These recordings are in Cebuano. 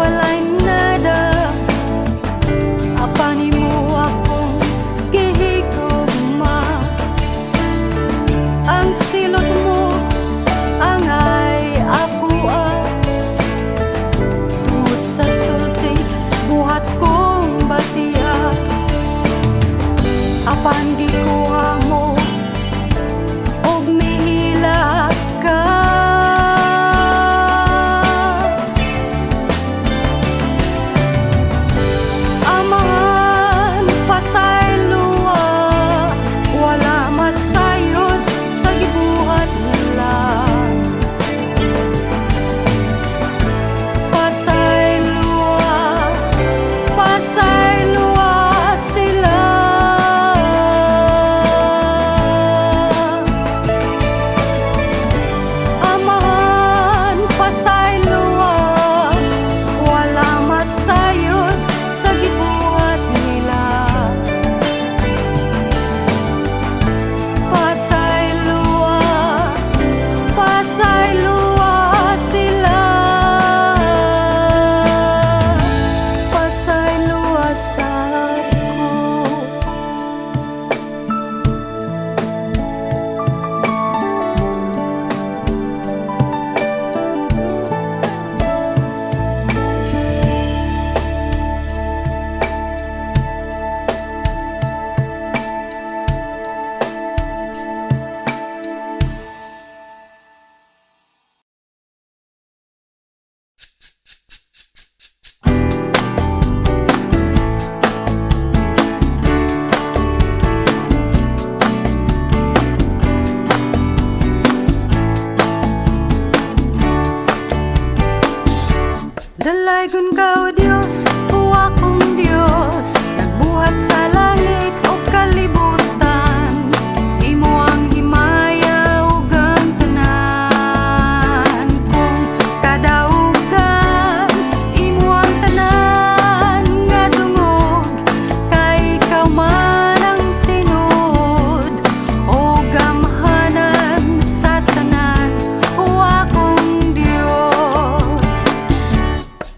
Walay nada, apan imo akong gihigugma. Ang silot mo angay akoa tungod sa sulti buhat kong batia, apan gikuha mo og mihilak ka. Amahan, pasayloa, wala masayod sa gibuhat nila. Pasayloa, pasayloa sila. Amahan, pasayloa, wala masayod sa gibuhat nila. Pasayloa, pasayloa sila. Pasayloa sa ko. Dalaygon ka, O Dios, o akong Dios, nagbuhat sa langit ug kalibutan. Imo ang himaya ug ang tanan. Kung kadaugan, imo ang tanan nga dungog, kay ikaw man ang tinuod ug gamhanan sa tanan, o akong Dios.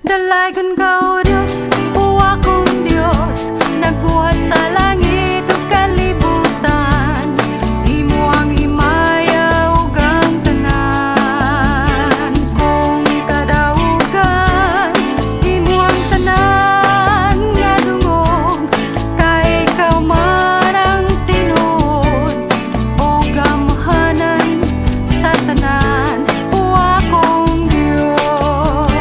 Dalaygon ka, O Dios, o akong Dios, nagbuhat sa langit ug kalibutan. Imo ang himaya ug ang tanan. Kung kadaugan, imo ang tanan nga dungog, kay ikaw man ang tinuod ug gamhanan sa tanan, o akong Dios.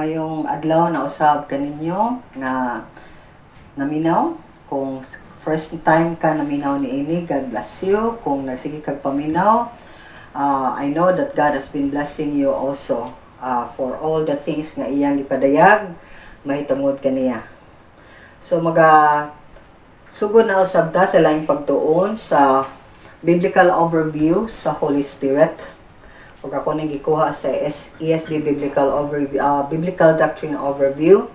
Mayong adlaw na usab kaninyo nga naminaw. Kung first time ka naminaw ni ini, God bless you. Kung nagsige kag paminaw, I know that God has been blessing you also for all the things nga iyang gipadayag mahitungod kaniya. So maga sugod na usab ta sa laing pagtuon sa biblical overview sa Holy Spirit. Ug ako ning gikuha sa ESV Biblical Overview, Biblical Doctrine Overview.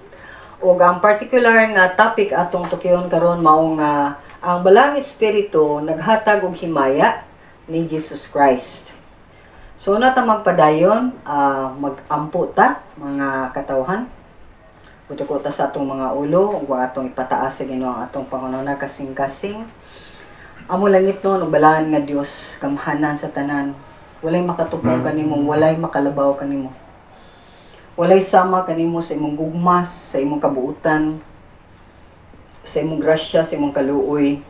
Ug ang particular nga topic atong tukion karon mao nga ang Balaang Espiritu naghatag og himaya ni Jesus Christ. So na ta magpadayon, mag-ampo ta, mga katawhan. Mutuko ta sa atong mga ulo ug atong ipataas sa Ginoo ang atong panghunahuna, kasing-kasing. Amo langitnon ug balaan nga Dios, gamhanan sa tanan. Walay makatupong kanimo, walay makalabaw kanimo. Walay sama kanimo sa imong gugma, sa imong kabuutan, sa imong grasya, sa imong kaluoy.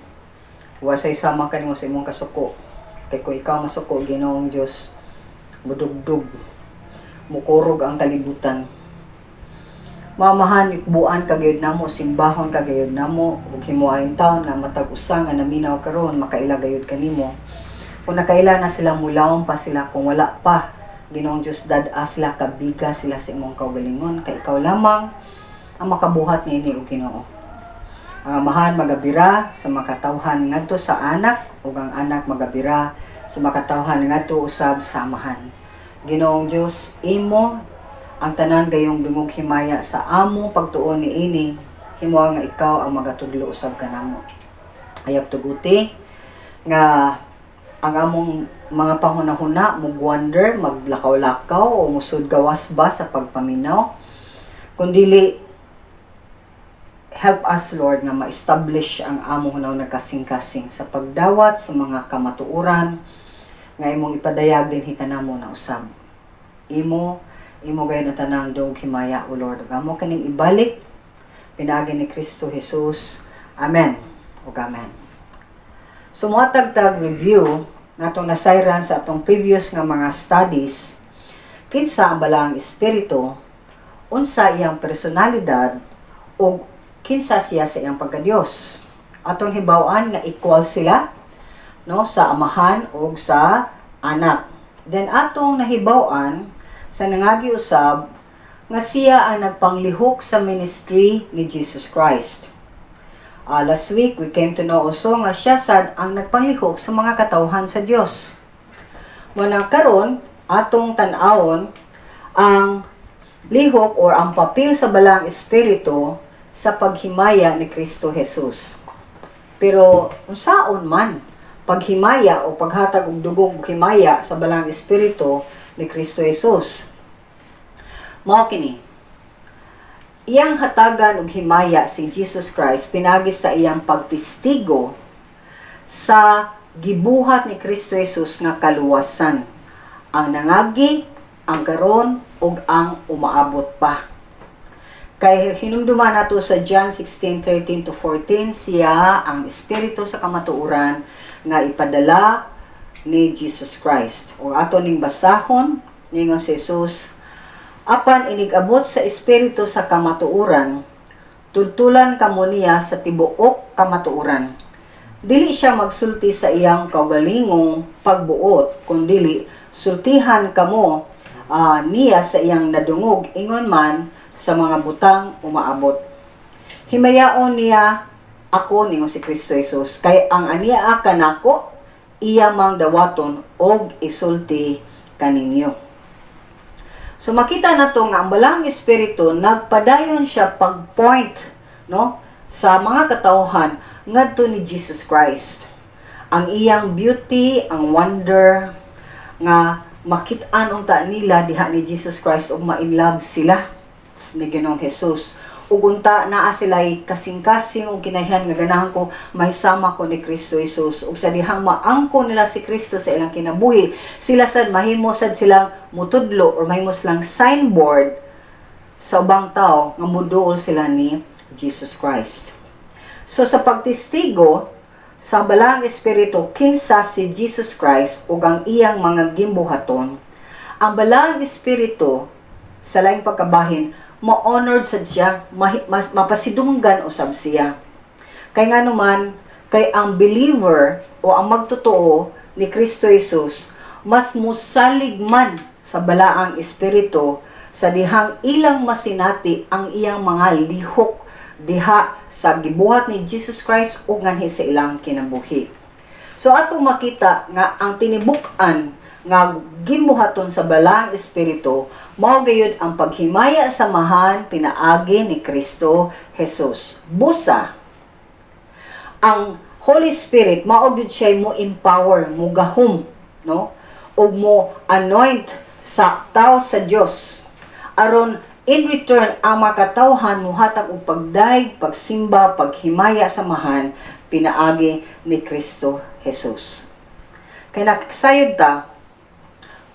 Wasay sama kanimo sa imong kasuko. Kay kung ikaw masuko, Ginoong Dios, mudugdug, mukurog ang kalibutan. Mamahan, ikbuan ka gayud namo, simbahon ka gayud namo, ug himuayon taon nga matag usa nga naminaw karon makaila gayud kanimo. Kung nakaila na sila, mulawom pa sila. Kung wala pa, Ginoong Diyos, dad-a sila, kabiga sila sa imong kaugalingon, kay ikaw lamang ang makabuhat niini, o Ginoo. Ang Amahan magabira sa makatawhan ngadto sa Anak ug ang Anak magabira sa makatawhan ngadto usab sa Amahan. Ginoong Dios, imo ang tanan gayong dungog himaya sa among pagtuon niini. Himoa nga ikaw ang magatudlo usab kanamo. Ayaw tuguti nga ang among mga panghunahuna mugwander, maglakaw-lakaw o musud gawas ba sa pagpaminaw, kundili help us, Lord, nga ma-establish ang among hunahuna kasing-kasing sa pagdawat sa mga kamatuoran nga imong ipadayag dinhi kanamo na usab. Imo gayon ang tanang dungog himaya, O Lord. Ug amo kaning ibalik pinaagi ni Kristo Jesus. Amen. Ug amen. So mohatag tag review natong nasayran sa atong previous nga mga studies: kinsa ang Balaang Espiritu, unsa iyang personalidad, ug kinsa siya sa iyang pagkadiyos. Atong hibaw-an nga equal sila, no, sa Amahan ug sa Anak. Then atong nahibaw-an sa nangagi usab nga siya ang nagpanglihok sa ministry ni Jesus Christ. Last week, we came to know also nga siya sad ang nagpanglihok sa mga katawhan sa Dios. Muna karon atong tan-awon ang lihok or ang papel sa Balaang Espiritu sa paghimaya ni Kristo Jesus. Pero unsaon man paghimaya o paghatag og dugog himaya sa Balaang Espiritu ni Kristo Jesus? Mao kini: Iyang hatagan og himaya si Jesus Christ pinagi sa iyang pagtestigo sa gibuhat ni Kristo Jesus nga kaluwasan. Ang nangagi, ang karon ug ang umaabot pa. Kay hinumduman nato sa John 16:13 to 14, siya ang Espiritu sa kamatuoran nga ipadala ni Jesus Christ. O ato ning basahon, ningon si Jesus, "Apan inig-abot sa Espiritu sa kamatuoran, tudtulan kamo niya sa tibuok kamatuoran. Dili siya magsulti sa iyang kaugalingong pagbuot, kundili sultihan kamo niya sa iyang nadungog, ingon man sa mga butang umaabot. Himayaon niya ako," ningon si Kristo Jesus, "kay ang ania kanako iya mang dawaton og isulti kaninyo." So makita na to nga ang Balaang Espiritu nagpadayon siya pag-point, no, sa mga katawhan ngadto ni Jesus Christ. Ang iyang beauty, ang wonder nga makit-an unta nila diha ni Jesus Christ ug ma-inlove sila ni Ginoong Jesus. Ug unta naa sila'y kasing-kasing ug kinahian nga ganahan ko mahisama ko ni Kristo Jesus. Ug sa dihang maangko nila si Kristo sa ilang kinabuhi, sila sad mahimo sad silang mutudlo or mahimo silang signboard sa ubang tao nga muduol sila ni Jesus Christ. So sa pagtestigo sa Balaang Espiritu kinsa si Jesus Christ ug ang iyang mga gimbuhaton, ang Balaang Espiritu sa laing pagkabahin ma-honored sad siya, mapasidunggan usab siya. Kay nga naman, kay ang believer o ang magtotoo ni Kristo Jesus, mas musalig man sa Balaang Espiritu sa dihang ilang masinati ang iyang mga lihok diha sa gibuhat ni Jesus Christ ug nganhi sa ilang kinabuhi. So atong makita nga ang tinibuk-an nga gibuhaton sa Balaang Espiritu mao gayud ang paghimaya sa Amahan pinaagi ni Kristo Jesus. Busa ang Holy Spirit mao gyud siya mo empower, mo gahom, no? Ug mo anoint sa tao sa Dios aron in return ang makatawhan muhatag og pagdayeg, pagsimba, paghimaya sa Amahan pinaagi ni Kristo Jesus. Kay nakasayod ta,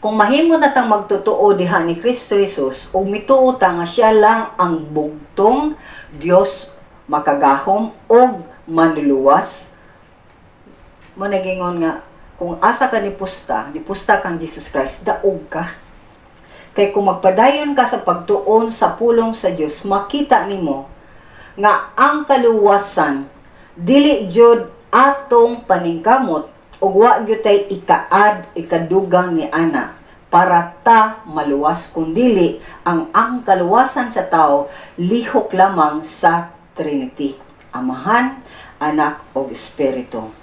kung mahimo na tang magtotoo diha ni Kristo Jesus ug mituo ta nga siya lang ang bugtong Dios, makagahom ug manluluwas, mo nagingon nga kung asa ka ni pusta, ni pusta kang Jesus Christ, daog ka. Kay kung magpadayon ka sa pagtuon sa pulong sa Dios, makita nimo nga ang kaluwasan dili jud atong paningkamot ug wa gyud tay ikaad, ikadugang ni ana para ta maluwas, kundili ang kaluwasan sa tao lihok lamang sa Trinity, Amahan, Anak ug Espiritu.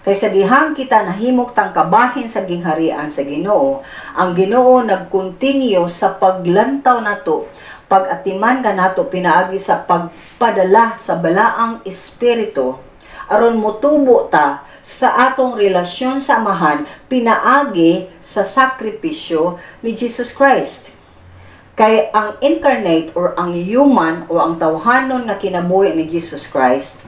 Kay sa dihang kita nahimok tang kabahin sa gingharian sa Ginoo, ang Ginoo nagkontinue sa paglantaw nato, pag-atiman kanato pinaagi sa pagpadala sa Balaang Espiritu aron motubo ta sa atong relasyon sa Amahan pinaagi sa sakripisyo ni Jesus Christ. Kay ang incarnate or ang human o ang tawhanon na kinabuhi ni Jesus Christ,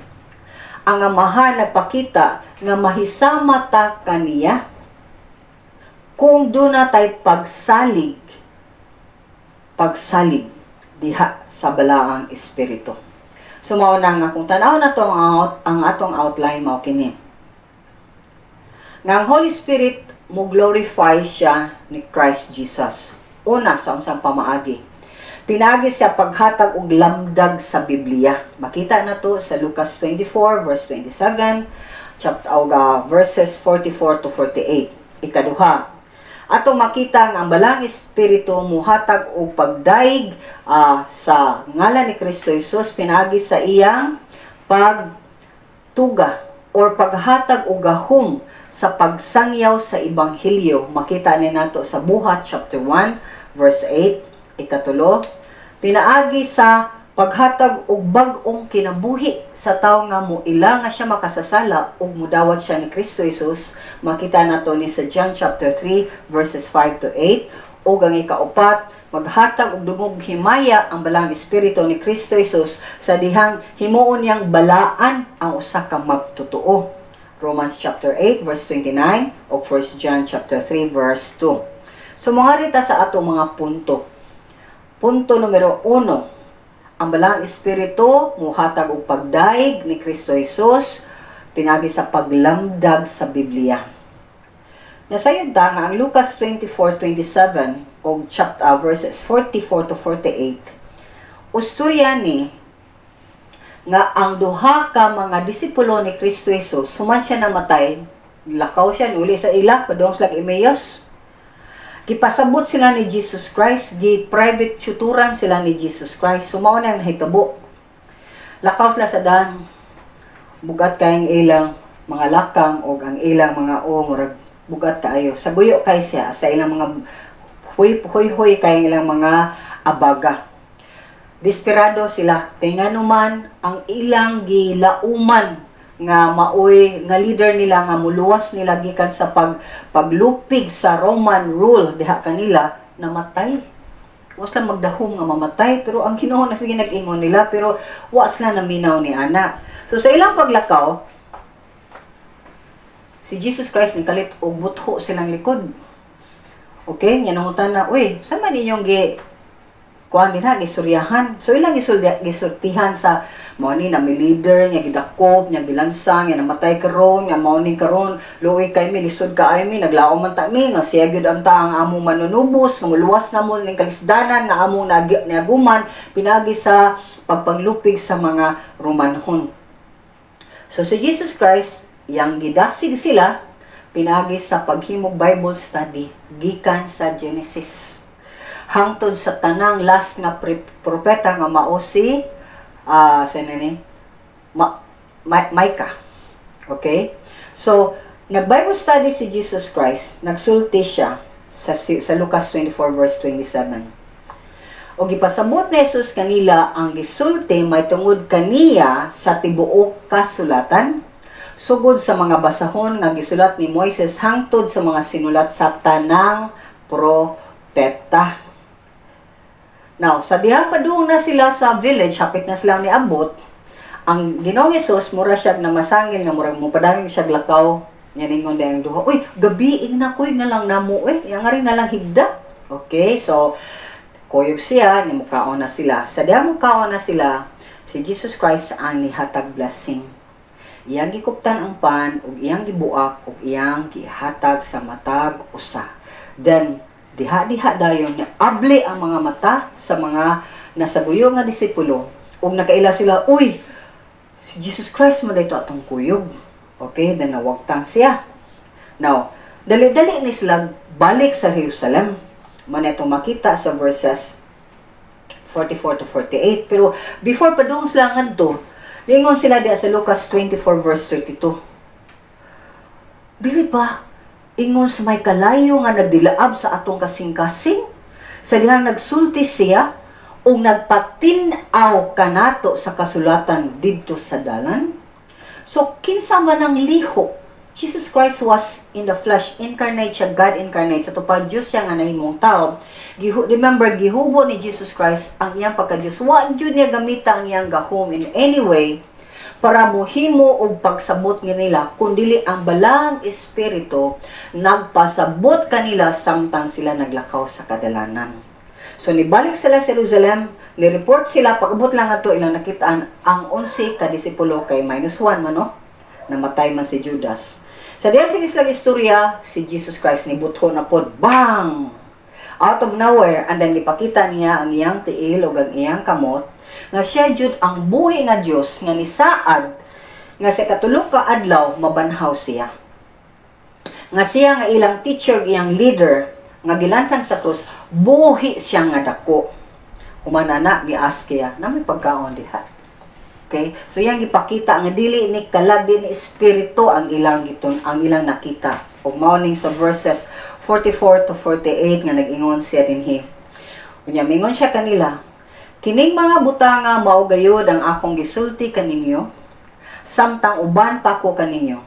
ang Amahan nagpakita nga mahisama ta kaniya kung duna tay pagsalig pagsalig diha sa Balaang Espiritu. So mao na nga kung tan-aw na to ang atong outline, mao kini. Nga ang Holy Spirit mo glorify siya ni Christ Jesus. Una, sa unsang pamaagi? Pinaagi sa paghatag og lamdag sa Biblia. Makita na to sa Lucas 24 verse 27, chapter og verses 44 to 48. Ikaduha, ato makita nga ang Balaang Espiritu muhatag og pagdayeg sa ngalan ni Kristo Jesus pinaagi sa iyang pagtuga or paghatag og gahom sa pagsangyaw sa ebanghelyo. Makita ni nato sa Buhat chapter 1 verse 8. Ikatulo, pinaagi sa paghatag og bag-ong kinabuhi sa tawo nga moila nga siya makasasala ug mudawat siya ni Kristo Jesus. Makita nato ni sa John chapter 3 verses 5 to 8. Ug ang ikaupat, maghatag og dungog himaya ang Balaang Espiritu ni Kristo Jesus sa dihang himuon niyang balaan ang usa ka magtotoo, Romans chapter 8 verse 29 ug 1 John chapter 3 verse 2. So mga rita sa ato mga punto. Punto numero 1, ang Balaang Espiritu muhatag og pagdayeg ni Kristo Jesus pinaagi sa paglamdag sa Biblia. Nasayod ta nga ang Lucas 24:27 og chapter verses 44 to 48, ustorya ni nga ang duha ka mga disipulo ni Kristo Jesus, human siya namatay, lakaw siya uli sa ila padung sila Emmaus. Gipasabot sila ni Jesus Christ, gi private tutoran sila ni Jesus Christ. So mao na ang nahitabo. Lakaw sila sa daan. Bugat kayong ilang mga lakang o ang ilang mga o murag bugat kaayo. Saguyo kay siya sa ilang mga huy huy huy kay ilang mga abaga. Desperado sila kay nganuman ang ilang gilauman nga maoy nga leader nila nga muluwas nila gikan sa paglupig sa Roman rule diha kanila, namatay. Wa sila magdahom nga mamatay, pero ang Ginoo na sige nag-ingon nila, pero wa sila naminaw ni ana. So sa ilang paglakaw, si Jesus Christ nikalit og butho silang likod. Okay, nya nangutan na, "Uy, sa man inyong gi Kuan din ha, gistoryahan. So ilang gisultihan sa mao ni na mi leader nga gidakop, nga gilansang, nga namatay karon, nga mao ni karon luoy kay mi, lisod kaayo mi, naglaom man ta mi nga siya gyud ang ta ang among manunubos, nga muluwas na mo ning kalisdanan nga among niaguman pinagi sa pagpanglupig sa mga Romanhon. So si Jesus Christ, yang gidasig sila pinagi sa paghimog Bible study gikan sa Genesis hangtod sa tanang last nga propeta nga mao si sa ni Micah. Okay? So, nag-Bible study si Jesus Christ, nagsulti siya sa Lucas 24 verse 27. O gipasabot ni Jesus kanila ang gisulti may tungod kaniya sa tibuok kasulatan, sugod sa mga basahon nga gisulat ni Moises hangtod sa mga sinulat sa tanang propeta. Now, sa dihang padung na sila sa village, hapit na sila niabot, ang Ginoong Hesus mura siya na masangil nga murag mo padayon siya lakaw. Nya ningon dayang duha, "Uy, gabi na, kuy na lang namo eh. Yang nga rin na lang higda." Okay, so kuyog siya, ni mukaon na sila. Sa diha mukaon na sila, si Jesus Christ ang nihatag blessing. Iyang gikuptan ang pan ug iyang gibuak ug iyang gihatag sa matag usa. Then diha-diha dayon niya abli ang mga mata sa mga nasaguyo nga disipulo ug nakaila sila, "Uy, si Jesus Christ mo dito atong kuyog." Okay, then nawagtang siya. Now, dali-dali ni sila balik sa Jerusalem. Man ito makita sa verses 44 to 48. Pero before pa doon sila ngadto, lingon sila diya sa Lucas 24 verse 32. "Dili ba ingon sa may kalayo nga nagdilaab sa atong kasing-kasing sa dihang nagsulti siya ug nagpatin-aw kanato sa kasulatan didto sa dalan?" So kinsa man ang lihok? Jesus Christ was in the flesh, incarnate siya, God incarnate. Sa tupad Diyos siya nga nahimong tao. Remember, gihubo ni Jesus Christ ang iyang pagka-Diyos. Wa gyud niya gamita ang iyang gahom in any way para mohimo og pagsabot nga nila, kundili ang Balaang Espiritu nagpasabot kanila samtang sila naglakaw sa kadalanan. So nibalik sila sa Jerusalem, ni-report sila, pag-abot lang ato ilang nakitaan ang 11 ka disipulo kay minus 1 man, no? Namatay man si Judas. Sa diyan sige sila istorya, si Jesus Christ ni butho na pod, bang! Out of nowhere, and then gipakita niya ang iyang tiil ug ang iyang kamot, nga siya jud ang buhi nga Dios nga nisaad nga sa katulo ka adlaw mabanhaw siya. Nga siya nga ilang teacher, iyang leader, nga gilansang sa krus, buhi siya nga dako. Human ana, mi-ask siya, "Na may pagkaon diha?" Okay? So iyang gipakita nga dili ni kalag, di ni espiritu ang ilang giton ang ilang nakita. Ug mao ning sa verses 44 to 48 nga nag-ingon siya dinhi. Unya mingon siya kanila, "Kining mga butanga mao gayud ang akong gisulti kaninyo samtang uban pa ko kaninyo.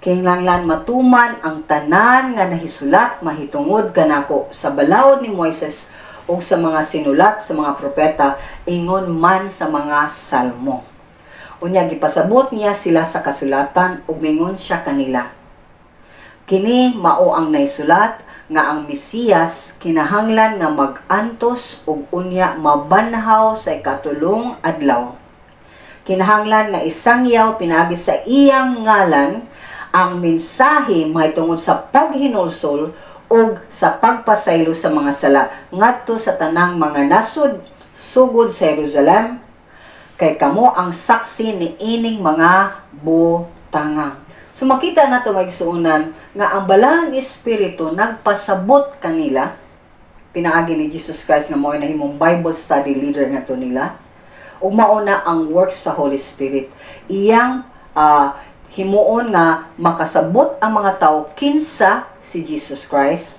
Kinahanglan matuman ang tanan nga nahisulat mahitungod kanako sa balaod ni Moises ug sa mga sinulat sa mga propeta, ingon man sa mga salmo." Unya gipasabot niya sila sa kasulatan ug mingon siya kanila, "Kini mao ang naisulat nga ang Mesiyas kinahanglan nga mag-antos ug unya mabanhaw sa ikatulong adlaw. Kinahanglan nga isangyaw pinaagi sa iyang ngalan ang mensahe mahitungod sa paghinulsol ug sa pagpasaylo sa mga sala ngadto sa tanang mga nasod, sugod sa Jerusalem, kay kamo ang saksi ni ining mga butanga." So makita nato, mga igsuonan, nga ang Balaang Espiritu nagpasabot kanila pinaagi ni Jesus Christ nga mao nahimong Bible study leader ngadto nila, ug mao na ang works sa Holy Spirit, iyang himuon nga makasabot ang mga tao kinsa si Jesus Christ.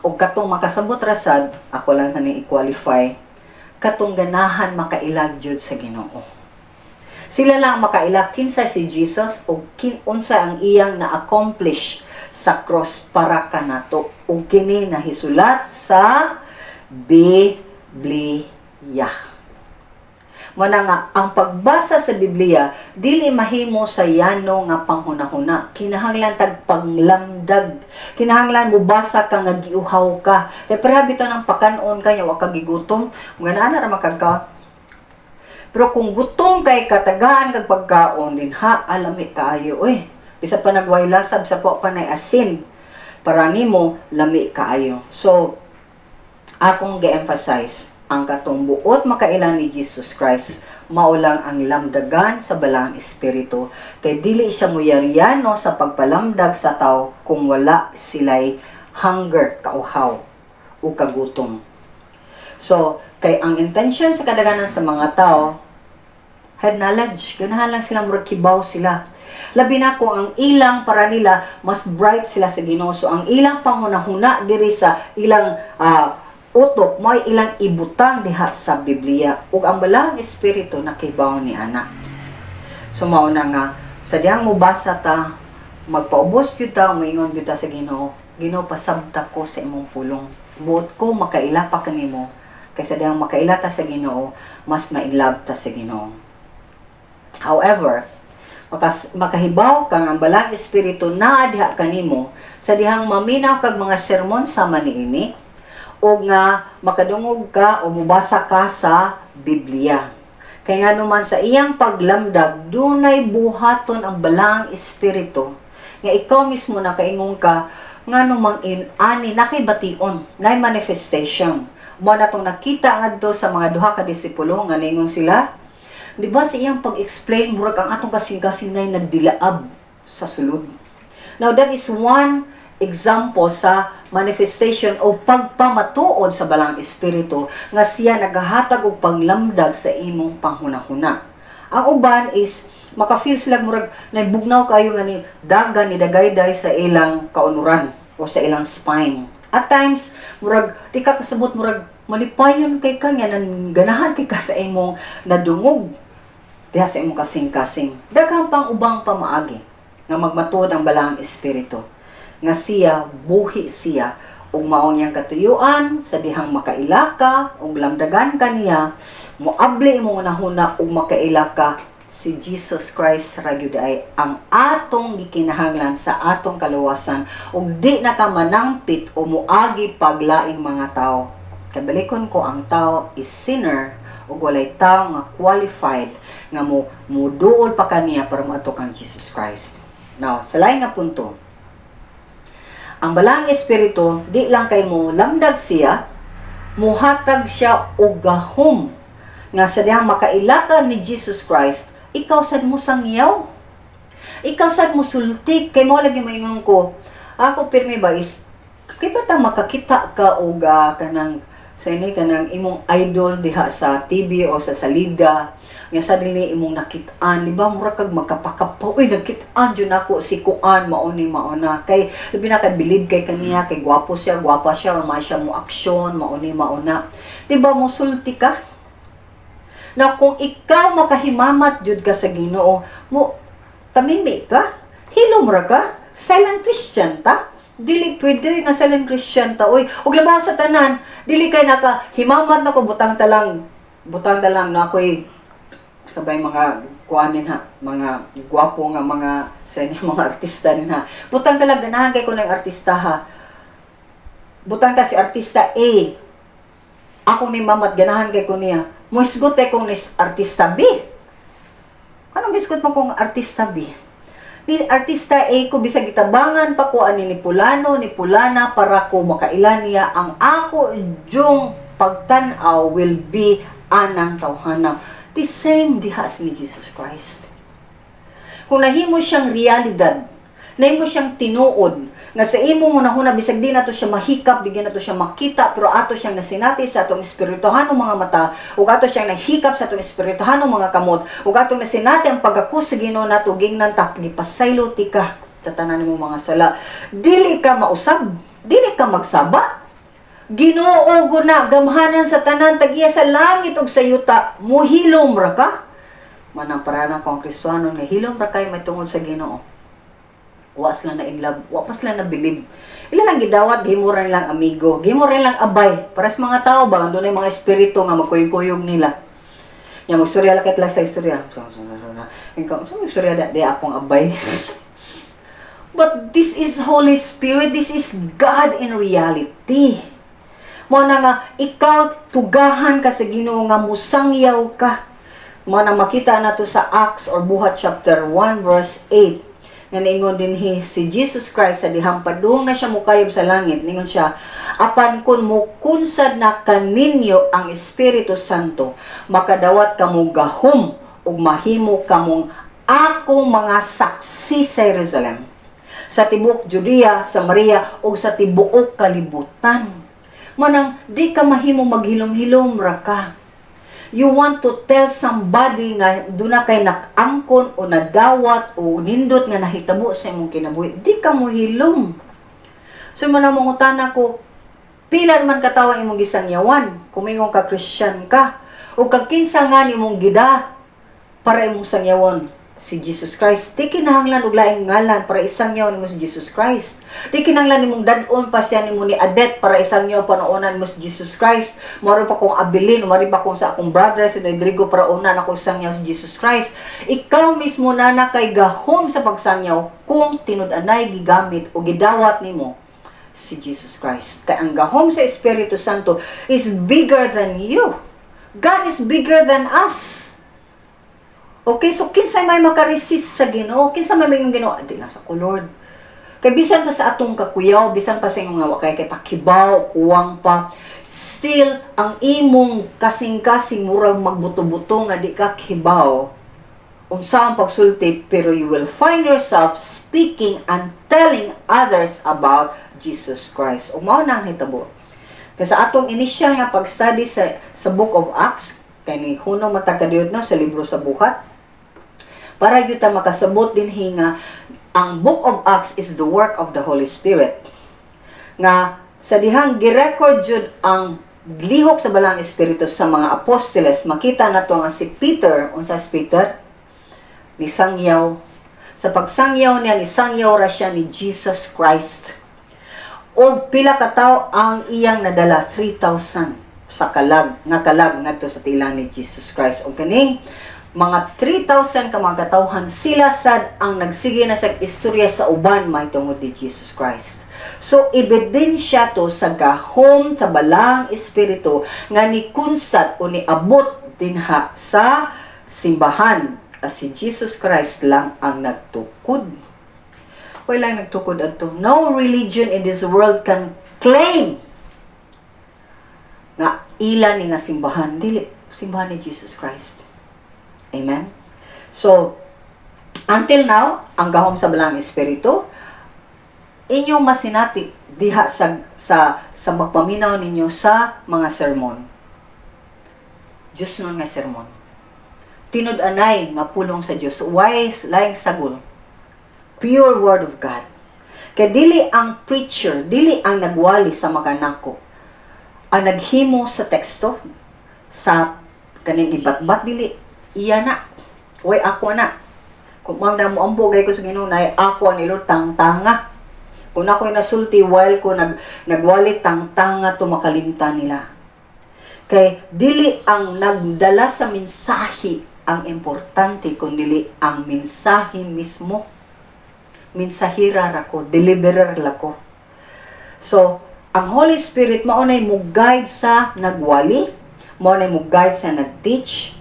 Ug katong makasabot ra sad, ako lang ni i-qualify, katong ganahan makailag jud sa Ginoo. Sila lang makaila kinsa si Jesus ug unsa ang iyang na-accomplish sa cross para kanato, ug kini nahisulat sa Biblia. Mao na nga ang pagbasa sa Biblia dili mahimo sa yano nga panghunahuna. Kinahanglan tag panglamdag. Kinahanglan mobasa ka nga giuhaw ka. Kay pareha bitaw ng pakanon ka nya wa ka gigutom, mga ana ra makagka. Pero kung gutom kay katagaan kag pagkaon din ha, alami kaayo oy. Bisa pa nagway lasab sa po pa nay asin para nimo lami kaayo. So akong ge-emphasize ang katong buot makaila ni Jesus Christ, mao lang ang lamdagan sa Balaang Espiritu, kay dili siya muyaryano sa pagpalamdag sa tao kung wala sila'y hunger, kauhaw o kagutom. So, kay ang intention sa kadaghanan sa mga tao, head knowledge, ganahan lang sila murag kibaw sila. Labi na kung ang ilang para nila mas bright sila sa Ginoo. So ang ilang panghunahuna diri sa ilang utok mo'y ilang ibutang diha sa Biblia ug ang Balaang Espiritu nakibaw ni ana. So mao na nga sa dihang mobasa ta, magpaubos gyud ta, moingon gyud ta sa Ginoo, "Ginoo, pasabta ko sa imong pulong. Buot ko makaila pa kanimo." Kaysa dihang makaila ta sa Ginoo, mas ma-inlove ta sa Ginoo. However, makahibaw kang ang Balaang Espiritu naa diha kanimo sa dihang maminaw kag mga sermon sama niini o nga makadungog ka o mubasa ka sa Biblia. Kay nga naman sa iyang paglamdag, dunay buhaton ang Balaang Espiritu nga ikaw mismo nakaingon ka nga numang in ani nakay bation, nay manifestation. Mao na tong nakita ngadto sa mga duha ka disipulo nga ningon sila, di ba, sa iyang pag-explain murag ang atong kasing-kasing nay nagdilaab sa sulod. Now that is one example sa manifestation o pagpamatuod sa Balaang Espiritu nga siya nagahatag og paglamdag sa imong panghunahuna. Ang uban is maka-feel sila murag nagbugnaw kayo nga ni dagan ni dagayday sa ilang kaunuran o sa ilang spine. At times murag di ka kasabot, murag malipayon kay ka nga nan ganahan kay ka sa imong nadungog diha sa imong kasing-kasing. Daghan pang ubang pamaagi nga magmatuod ang Balaang Espiritu nga siya buhi siya ug maong iyang katuyuan. Sa dihang makaila ka ug lamdagan ka niya, moabli imong hunahuna ug makaila ka, si Jesus Christ ra gyud ay ang atong gikinahanglan sa atong kaluwasan ug di na ka manangpit o moagi paglaing mga tao. Kay balikon ko, ang tao is sinner ug walay tao nga qualified nga mo muduol pa kaniya para moadto kang Jesus Christ. Now, sa lain nga punto, ang Balaang Espiritu, di lang kay mo lamdag siya, muhatag siya og gahom nga sa dihang makaila ka ni Jesus Christ, ikaw sad mo sangyaw. Ikaw sad mo sulti. Kay mo lagi moingon ko, ako pirmi ba is kay ba ta makakita ka og kanang sa ini kanang imong idol diha sa TV o sa salida nga suddenly imong nakit-an, di ba, mura kag magkapakapaw, "Uy, nakit-an jud nako si kuan, mao ni mao na." Kay labi na kay bilib kay kaniya, kay gwapo siya, gwapa siya, or may siya mo aksyon, mao ni mao na, di ba, mosulti ka na kung ikaw makahimamat jud ka sa Ginoo mo, tamimi ka, hilom ra ka, silent Christian ta. Dili pwede nga silent Christian ta oy. Ug labaw sa tanan, dili kay naka himamat na ko, butang ta lang na ako'y sabay mga kuanin ha, mga gwapo nga mga sa inyo, mga artista din ha. Butang ta lang ganahan kay ko ng artista ha. Butang ta si artista A. Ako ni mamat ganahan kay ko niya. Moisgot kay kong ni artista B. Anong gisgot mo kung artista B? Ni artista A ko, bisag gitabangan pa ko ani ni pulano ni pulana para ko makaila niya, ang ako jung pagtan-aw will be anang tawhana. The same diha ni Jesus Christ. Kung nahimo siyang realidad, nahimo siyang tinuod, nga sa imong hunahuna, bisag di nato siya mahikap, di nato siya makita, pero ato siyang nasinati sa atong espirituhanong mga mata, ug ato siyang nahikap sa atong espirituhanong mga kamot, ug atong nasinati ang pagakos sa Ginoo nato, gingnan ta, gipasaylo ti ka tatanan mo mga sala. Dili ka mausab, dili ka magsaba. Ginoo guna, gamhanan sa tanan, tag-iya sa langit ug sa yuta, muhilom ra ka. Manang parana ko ang Kristohanon nga hilom ra kay may tungod sa Ginoo. Wa sila na in love, wa pa sila na believe. Ila lang gidawat, gihimo ra nilang amigo, gihimo ra nilang abay. Para sa mga tao ba, doon mga espiritu nga magkuyog-kuyog nila. Nya magstorya lang lang sa istorya. So, so, istorya da, di akong abay. But this is Holy Spirit, this is God in reality. Mao na nga ikaw tugahan ka sa Ginoo nga musangyaw ka. Mao na makita nato sa Acts or Buhat chapter 1 verse 8 nga niingon dinhi si Jesus Christ sa dihang padung na siya mukayob sa langit. Ningon siya, "Apan kun mukunsad na kaninyo ang Espiritu Santo, makadawat kamo gahom ug mahimo kamong akong mga saksi sa Jerusalem, sa tibuok Judea, Samaria ug sa tibuok kalibutan." Manang di ka mahimo maghilom-hilom ra ka. You want to tell somebody nga duna kay nakangkon o nadawat o nindot nga nahitabo sa imong kinabuhi, di ka mo hilom. So mo na mangutana ko, pila man katawo ang imong gisangyawan kung mingon ka Christian ka? O kag kinsa nga nimong gida para imong sangyawon si Jesus Christ? Di kinahanglan og laing ngalan para isangyaw nimo si Jesus Christ. Di kinahanglan nimong dad-on pa siya nimo ni Adet para isangyaw panuonan mo si Jesus Christ. Maro pa kong Abilin, mari pa kong sa akong brother si Rodrigo para unan ako isangyaw si Jesus Christ. Ikaw mismo na na kay gahom sa pagsangyaw kung tinud-anay gigamit o gidawat nimo si Jesus Christ. Kay ang gahom sa Espiritu Santo is bigger than you. God is bigger than us. Okay, so kinsay may makaresist sa Ginoo? Kinsa may mayong Ginoo? Di lang sa ko, Lord. Kay bisan pa sa atong kakuyaw, bisan pa sa imong nga wa kay kita kibaw, kuwang pa, still ang imong kasing-kasing murag magbuto-buto nga di ka kibaw unsa ang pagsulti, pero you will find yourself speaking and telling others about Jesus Christ. Ug mao na ang hitabo. Kay sa atong initial nga pag-study sa Book of Acts, kay ni hunong matagkadiyod no sa libro sa Buhat, para gyud ta makasabot dinhi nga ang Book of Acts is the work of the Holy Spirit. Nga sa dihang girecord jud ang lihok sa Balaang Espiritu sa mga apostoles, makita nato nga si Peter, unsa si Peter? Nisangyaw. Sa pagsangyaw niya, nisangyaw ra siya ni Jesus Christ. O pila ka tawo ang iyang nadala? 3,000 sa kalag, nga kalag ngadto sa tila ni Jesus Christ. O kaning mga 3,000 ka mga katawhan, sila sad ang nagsige na sa istorya sa uban mahitungod ni Jesus Christ. So ebidensya to sa gahom sa Balaang Espiritu nga ni kunsad o niabot dinha sa simbahan as si Jesus Christ lang ang nagtukod. Wala lang nagtukod adto. No religion in this world can claim nga ila ni nga simbahan. Dili simbahan ni Jesus Christ. Amen. So until now, ang gahom sa Balaang Espiritu inyong masinati diha sa magpaminaw ninyo sa mga sermon. Diyos nun nga sermon. Tinud-anay nga pulong sa Dios. Way laing sagol. Pure word of God. Kay dili ang preacher, dili ang nagwali sa makanako ang naghimo sa teksto sa kaning ibatbat, dili iya na. Way ako na. Kung mang na mo ambo gay ko sa Ginoo nay ako ang Lord, tangtanga. Kung ako'y nasulti while ko nagwali, tangtanga to makalimtan nila. Kay dili ang nagdala sa mensahe ang importante kun dili ang mensahe mismo. Mensahira ra ko, deliverer la ko. So, ang Holy Spirit mao nay mo guide sa nagwali, mao nay mo guide sa nag-teach,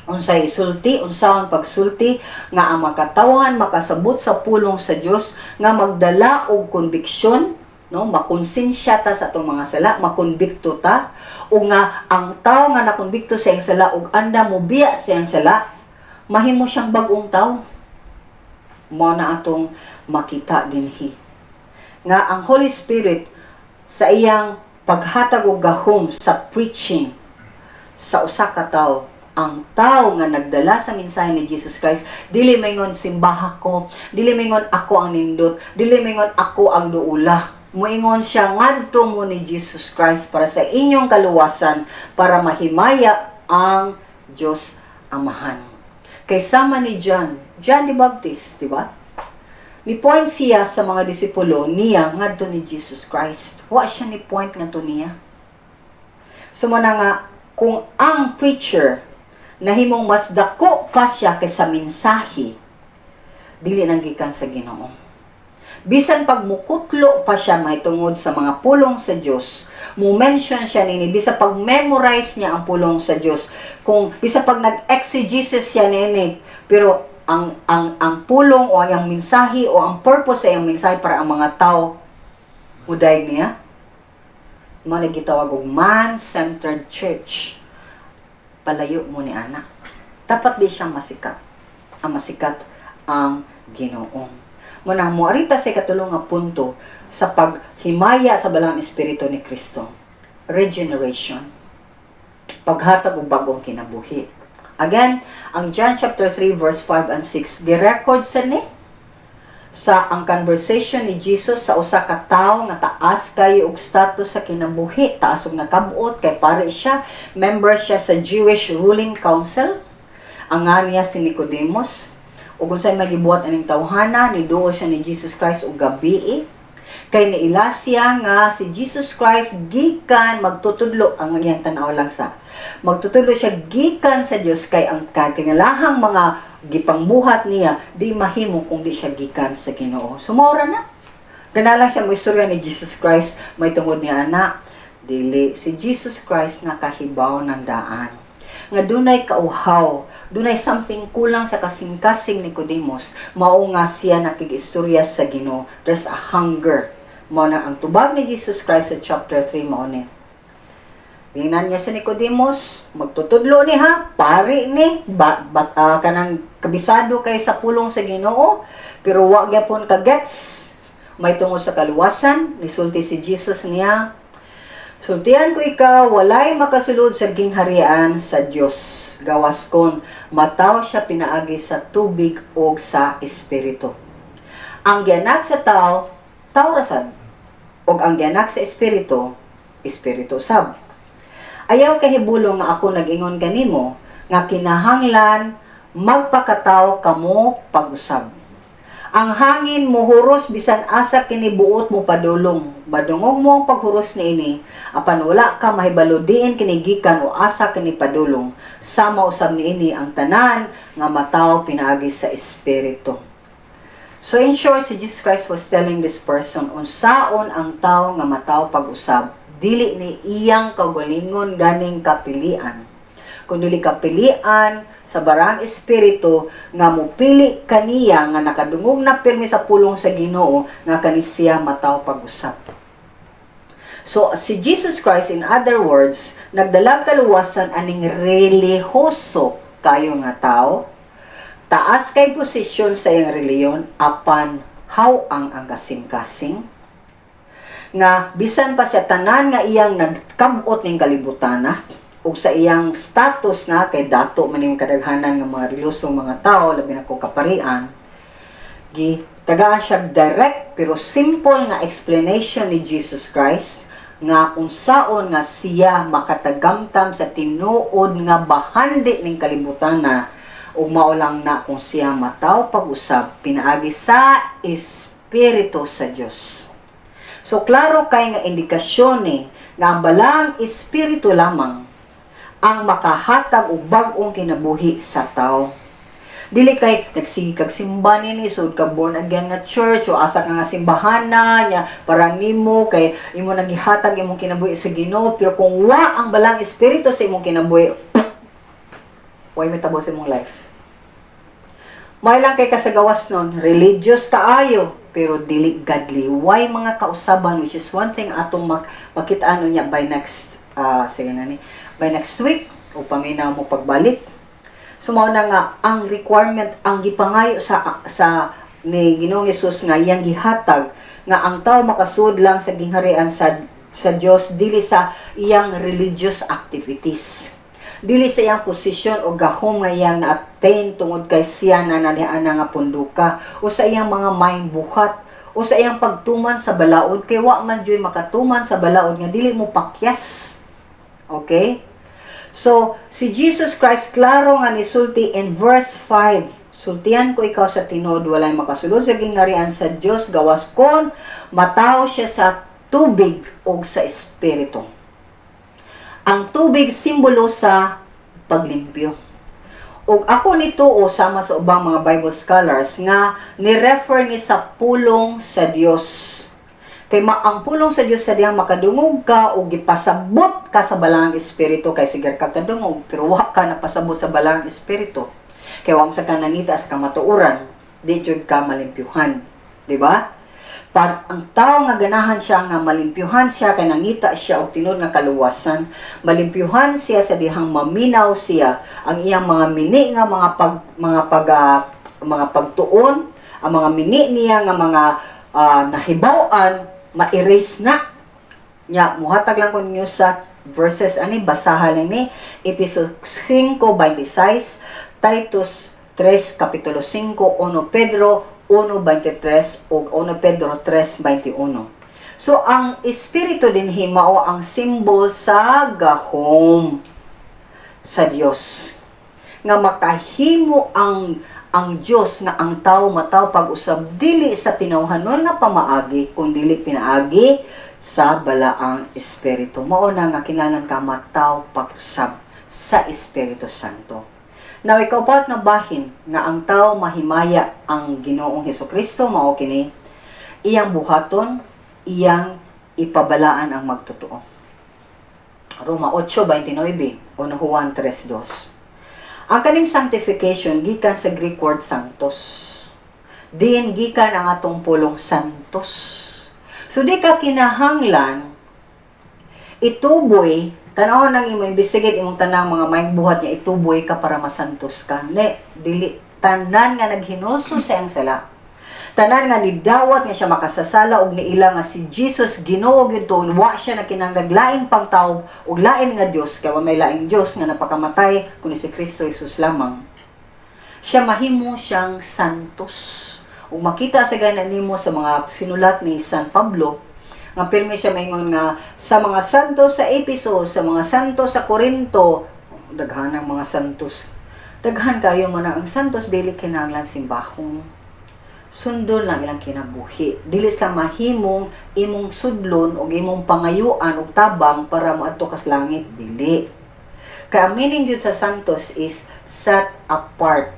unsay isulti, unsaon pagsulti nga ang makatawhan makasabot sa pulong sa Dios nga magdala og konbiksyon, no, makonsensya ta sa atong mga sala, makonbikto ta, ug nga ang tawo nga nakonbikto sa iyang sala ug anda mo biya sa iyang sala, mahimo siyang bag-ong tawo. Mao na atong makita dinhi nga ang Holy Spirit sa iyang paghatag og gahom sa preaching sa usa ka tawo, ang tao nga nagdala sa mensahe ni Jesus Christ, dili maingon simbaha ko, dili maingon ako ang nindot, dili maingon ako ang duula. Moingon siya, ngadto mo ni Jesus Christ para sa inyong kaluwasan, para mahimaya ang Dios Amahan. Kay sama ni John, John the Baptist, di ba? Ni point siya sa mga disipulo niya ngadto ni Jesus Christ. Wa siya ni point ngadto niya. So mo na nga kung ang preacher nahimong mas dako pa siya kaysa mensahe, dili nang gikan sa Ginoo. Bisan pag mukutlo pa siya mahitungod sa mga pulong sa Dios, mo mention siya nini, bisa pag memorize niya ang pulong sa Dios, kung bisa pag nag-exegesis siya nini, pero ang pulong o ang mensahe o ang purpose sa iyang mensahe para ang mga tao mudayeg niya, mao na gitawag og man-centered church. Palayo mo ni ana. Dapat di siya masikat. Ang masikat ang Ginoo. Mao na moari ta sa ikatulong nga punto sa paghimaya sa Balaang Espiritu ni Kristo. Regeneration. Paghatag og bagong kinabuhi. Again, ang John chapter 3 verse 5 and 6, gi-record sa ni sa ang conversation ni Jesus sa usa ka tawo nga taas kayo og status sa kinabuhi, taas og nakabot kay pare siya, member siya sa Jewish ruling council. Ang nga niya si Nicodemus. Ug unsay magibuhat aning tawhana, niduol siya ni Jesus Christ og gabii. Kay naila siya nga si Jesus Christ gikan magtutudlo, ang iyang tan-aw lang sa magtutudlo siya gikan sa Dios, kay ang katingalahang mga gipangbuhat niya di mahimo kung di siya gikan sa Ginoo. Sumora na. Ganalang siya mo istorya ni Jesus Christ may tungod niya ana. Dili si Jesus Christ nakahibaw ng daan nga dunay kauhaw, dunay something kulang sa kasing-kasing ni Nicodemus, mao nga siya nakig-istorya sa Ginoo. There's a hunger. Mao na ang tubag ni Jesus Christ sa chapter 3 mao ni. Tingnan niya si Nicodemus, magtutudlo ni ha, pari ni, ba, ba, kanang kabisado kay sa pulong sa Ginoo, pero wa gyapon ka gets. May tungod sa kaluwasan, nisulti si Jesus niya, "Sultian ko ikaw, walay makasulod sa gingharian sa Dios gawas kon mataw siya pinaagi sa tubig o sa espiritu. Ang gianak sa tao, tao ra sad. Og ang gianak sa espiritu, espiritu sab. Ayaw kahibulong nga ako nag-ingon kanimo nga kinahanglan magpakataw kamo pag-usab. Ang hangin mohuros bisan asa kini buot mo padulong. Madungog mo ang paghuros niini, apan wala ka mahibalo diin kini gikan o asa kini padulong. Sama usab niini ang tanan nga mataw pinaagi sa espiritu." So in short, si Jesus Christ was telling this person unsaon ang tao nga mataw pag-usab, dili ni iyang kaugalingon ganing kapilian, kundi kapilian sa Balaang Espiritu nga mupili kaniya nga nakadungog na pirmi sa pulong sa Ginoo nga kani siya mataw pag-usab. So si Jesus Christ, in other words, nagdalag kaluwasan aning relihoso kayo nga tao, taas kay posisyon sa iyang reliyon, apan haw-ang ang kasing-kasing nga bisan pa sa tanan nga iyang nagkabot ning kalibutana ug sa iyang status na kay dato man yung kadaghanan nga mga relihiyosong mga tao, labi na kung kaparian, gi tagaan siya direct pero simple nga explanation ni Jesus Christ nga unsaon nga siya makatagamtam sa tinuod nga bahandi ning kalibutan na ug mao lang na kung siya mataw pag-usab pinaagi sa Espiritu sa Dios. So klaro kay nga indikasyon ni nga ang Balaang Espiritu lamang ang makahatag og bag-ong kinabuhi sa tao. Dili kay nagsige kag simba nini, sud ka born again nga church o asa ka nga simbahana nya para nimo kay imo nang gihatag imong kinabuhi sa Ginoo, pero kung wa ang Balaang Espiritu sa imong kinabuhi, way mitabo sa imong life. May lang kay kasagawas nun, religious kaayo, pero dili godly. Why mga kausaban, which is one thing atong makita niya by next, sige na ni, by next week, o paminaw mo pagbalik. So mao na nga ang requirement, ang gipangayo sa ni Ginoong Hesus nga iyang gihatag nga ang tao makasud lang sa gingharian sa Dios dili sa iyang religious activities, dili sa iyang posisyon o gahom nga iyang na-attain tungod kay siya na naniana nga punduka, o sa iyang mga maayong buhat, o sa iyang pagtuman sa balaod, kay wa man juy makatuman sa balaod nga dili mo pakyas. Okay? So, si Jesus Christ klaro nga nisulti in verse 5, "Sultian ko ikaw sa tinuod, walay makasulod sa gingharian sa Dios gawas kon mataw siya sa tubig ug sa espiritu." Ang tubig simbolo sa paglimpyo. Ug ako nituo sama sa ubang mga Bible scholars nga ni-refer ni sa pulong sa Dios. Kay ang pulong sa Dios sa diyang makadungog ka ug gipasabot ka sa Balaang Espiritu, kay sigar ka kadungog pero wa ka napasabot sa Balaang Espiritu. Kay wa mo sa ka nangita sa kamatuoran, di jud ka malimpyuhan, di ba? Par ang tao nga ganahan siya nga malimpyuhan siya kay nangita siya og tinuod nga kaluwasan, malimpyuhan siya sa dihang maminaw siya ang iyang mga mini nga mga pagtuon, ang mga mini niya nga mga nahibaw-an, ma-erase na. Nya muhatag lang ko ninyo sa verses ani, basahan ni Epeso 5:26, Titus 3 kapitulo 5, 1 Pedro 1:23 ug 1 Pedro 3:21. So ang espiritu dinhi mao ang symbol sa gahom sa Dios nga makahimo ang Dios nga ang tao mataw pag-usab, dili sa tinawhanon nga pamaagi kun dili pinaagi sa Balaang Espiritu. Mao na nga kinahanglan ka mataw pag-usab sa Espiritu Santo. Now, ikaupat nga bahin nga ang tao mahimaya ang Ginoong Hesus Kristo mao kini: iyang buhaton, iyang ipabalaan ang magtotoo. Roma 8:29 o Juan 3:2. Ang kaning sanctification gikan sa Greek word sanctos. Diin gikan ang atong pulong santos. So di ka kinahanglan ituboy, tan-aw nang imo, investigate imong tanang mga maayong buhat nga ituboy ka para masantos ka. Ne, dili. Tanan nga naghinulsol sa iyang sala, tanan nga nidawat nga siya makasasala og niila nga si Jesus Ginoo gyud to, wa siya nakinahanglag lain pang tawo ug lain nga Dios, kay wa may laing Dios nga napakamatay kundi si Kristo Jesus lamang. Siya mahimo siyang santos. Ug makita sa gana nimo sa mga sinulat ni San Pablo nga pirmi siya maingon nga sa mga santos sa Epeso, sa mga santos sa Corinto, daghan ang mga santos. Daghan kayo mo na ang santos dili kinahanglan simbahon. Sundon lang ilang kinabuhi. Dili sila mahimong imong sudlon o imong pangayuan og tabang para moadto kas langit, dili. Kaya ang meaning jud sa santos is set apart.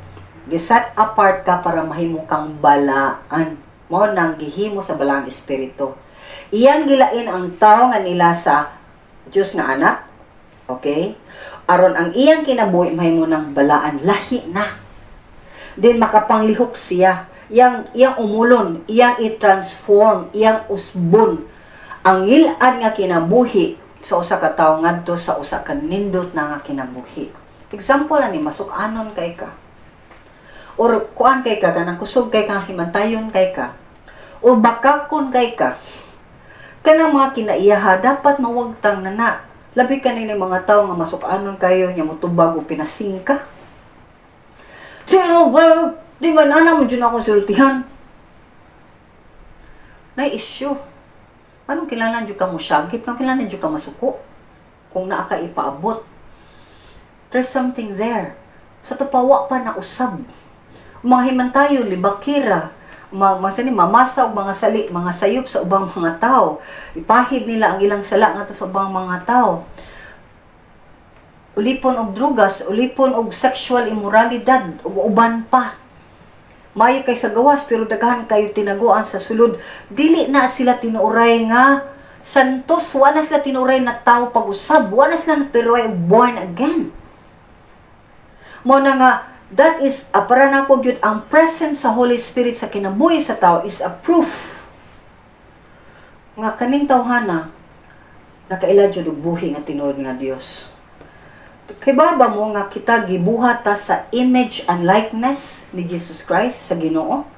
Gi-set apart ka para mahimo kang balaan. Mao nang gihimo sa Balaang Espiritu. Iyang gilain ang tao nga nila sa Dios nga anak. Okay? Aron ang iyang kinabuhi mahimo ng balaan, lahi na. Din makapanglihok siya. Iyang umulon, iyang i-transform, iyang usbon ang ngil-ad nga kinabuhi sa usa ka tawo ngadto sa usa ka nindot na nga kinabuhi. Example ani, masuk-anon kay ka. Or kuan kay ka, kanang kusog kay ka, himantayon kay ka. Or bakakon kay ka. Kanang mga kinaiyaha dapat mawagtang na na. Labi kanini mga tao nga masuk-anon kayo nya motubag og pinasingka. Sino ba? Di ba nana mo dyan ako sultihan? Na issue. Anong kinahanglan jud ka mo syagit? Anong kinahanglan jud ka masuko? Kung naa ka ipaabot. There's something there. Sa tupawa pa na usab. Mga himantayon, libakira, mga sani, mamasa og mga sali, mga sayop sa ubang mga tao. Ipahid nila ang ilang sala ngadto sa ubang mga tao. Ulipon og drugas, ulipon og sexual immoralidad, ug uban pa. Maayo kay sa gawas pero daghan kayo tinaguan sa sulod. Dili na sila tinuoray nga santos, wa na sila tinuoray na tao pag-usab, wa na sila tinuoray born again. Mo na nga that is para nako gyud ang presence sa Holy Spirit sa kinabuhi sa tao is a proof nga kaning tawhana nakaila jud og buhi nga tinuod nga Dios. Kay baba mo nga kita gibuhat ta sa image and likeness ni Jesus Christ sa Ginoo.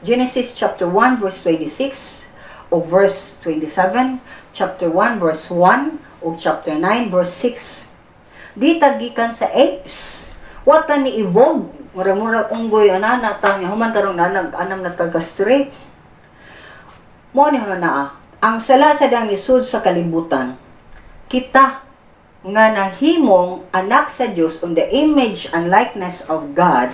Genesis chapter 1 verse 26 o verse 27, chapter 1 verse 1 o chapter 9 verse 6. Di ta gikan sa apes. Wa ta ni evolve. Mura-mura unggoy anana ta nya human karong nanag anam na taga straight. Mo ni na naa. Ang sala sa dang nisud sa kalibutan, kita nga nahimong anak sa Dios on the image and likeness of God,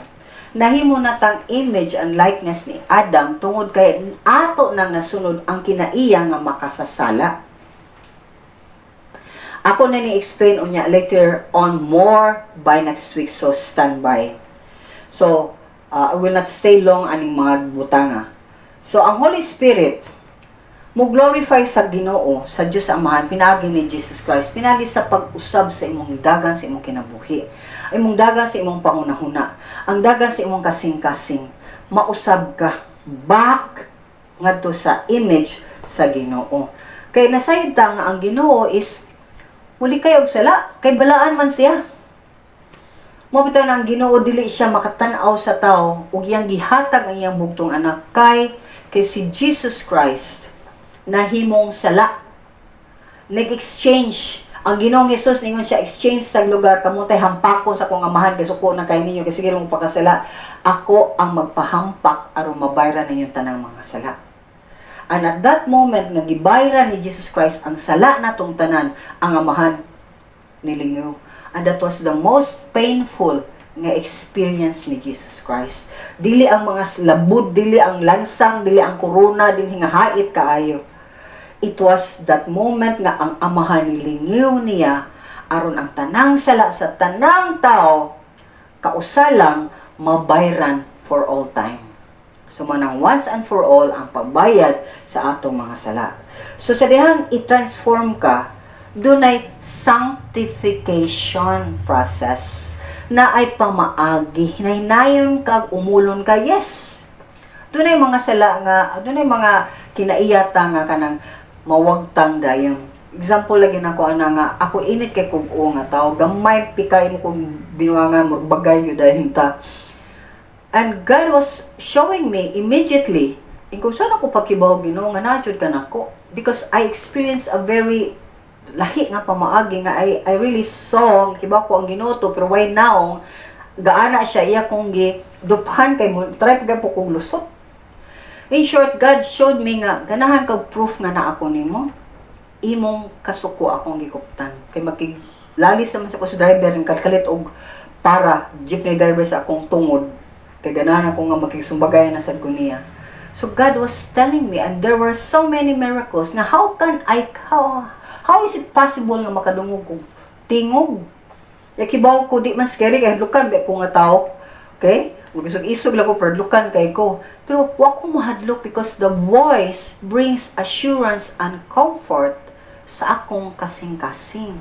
nahimo na tang image and likeness ni Adam tungod kay ato nang nasunod ang kinaiya nga makasasala. Ako na ni-explain unya later on more by next week, so stand by. So, I will not stay long aning mga butanga. So, ang Holy Spirit mo glorify sa Ginoo, sa Dios Amahan, pinaagi ni Jesus Christ, pinaagi sa pag-usab sa imong dagan sa imong kinabuhi. Imong dagan sa imong pangunahuna, ang dagan sa imong kasing-kasing, mausab ka back ngadto sa image sa Ginoo. Kay nasayod ta nga ang Ginoo is mulikay og sala, kay balaan man siya. Mao bitaw na ang Ginoo dili siya makatan-aw sa tao ug iyang gihatag ang iyang bugtong anak kay si Jesus Christ nahimong sala. Nag-exchange ang Ginoong Hesus, ningon siya, "Exchange sa lugar kamo tay hampakon sa akong Amahan kay suko na kay ninyo kasi sige mo pakasala. Ako ang magpahampak aron mabayran ninyong tanang mga sala." And at that moment nga gibayran ni Jesus Christ ang sala natong tanan, ang Amahan nilingaw. And that was the most painful nga experience ni Jesus Christ. Dili ang mga labud, dili ang lansang, dili ang corona, dili nga hait kaayo. It was that moment nga ang Amahan nilingiw niya aron ang tanang sala sa tanang tao kausa lang mabayran for all time. So manang once and for all ang pagbayad sa atong mga sala. So sa dihang i-transform ka, dunay sanctification process na ay pamaagi. Hinaynayon kag umulon ka, yes. Dunay mga sala nga, dunay mga kinaiyata nga kanang mawagtang dayon. Example lagi nako ana nga ako init kay kug-o nga tao, gamay pikay mo kung binuangan mo bagay yun dayon ta. And God was showing me immediately, kung saan ako pagkibaw, Ginoo, nga naa jud ka nako. Because I experienced a very lahi nga pamaagi nga I really saw, kibaw ko ang Ginoo to, pero why now gaana siya iya kong gi duphan kay mo try pa po kong lusot. In short, God showed me nga ganahan kag proof nga na ako nimo, imong kasuko akong gikuptan kay makig lalis naman sa ko sa driver ng kalit og para jeepney driver sa akong tungod kay ganahan ako nga makigsumbagayan na sad ko niya. So God was telling me, and there were so many miracles na how can I how is it possible nga makadungog kog tingog? Ya kibaw ko di man scary kay hadlukan ba ko nga tao. Okay? Magisog-isog lang ko pero hadlukan kay ko. Pero wa ko mahadlok because the voice brings assurance and comfort sa akong kasing-kasing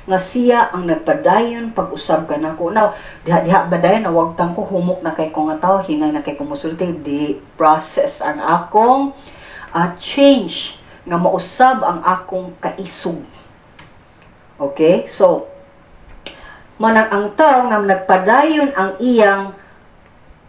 nga siya ang nagpadayon pag-usab kanako. Now, diha diha ba dayon nawagtang ko, humok na kay ko nga tao, hinay na kay ko mosulti, di process ang akong change nga mausab ang akong kaisog. Okay? So, manang ang tao nga nagpadayon ang iyang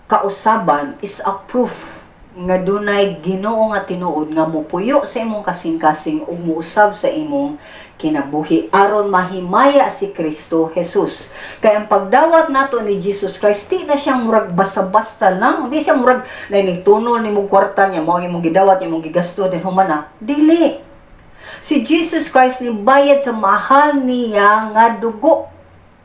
kausaban is a proof nga dunay Ginoo nga tinuod nga mupuyo sa imong kasing-kasing ug muusab sa imong kinabuhi aron mahimaya si Kristo Jesus. Kay ang pagdawat nato ni Jesus Christ, di na siyang murag basta-basta lang, di siya murag na tunol nimo kwarta niya mo ang imong gidawat, imong gigasto, then human na. Dili. Si Jesus Christ ni bayad sa mahal niya nga dugo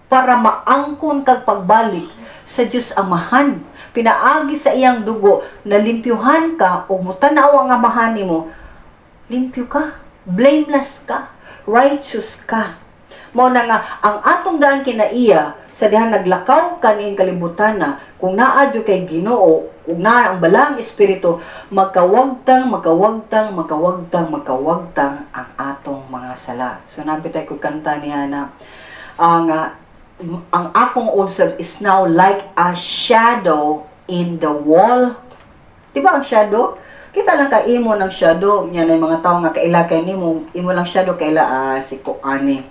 para maangkon kag pagbalik sa Dios Amahan. Pinaagi sa iyang dugo, nalimpyuhan ka o mutanaw ang Amahan nimo, limpyo ka, blameless ka, righteous ka. Mao na nga ang atong daan kinaiya sa dihan naglakaw kaning kalibutan na kung naa jud kay Ginoo ug naa ang Balaang Espiritu, magkawagtang, magkawagtang, magkawagtang, magkawagtang ang atong mga sala. So napitay ko kanta niya na ang akong old self is now like a shadow in the wall. Di ba ang shadow? Kita lang ka imo ng shadow. Yan ay mga tao nga kaila kay nimo, imo lang shadow kaila si kuani.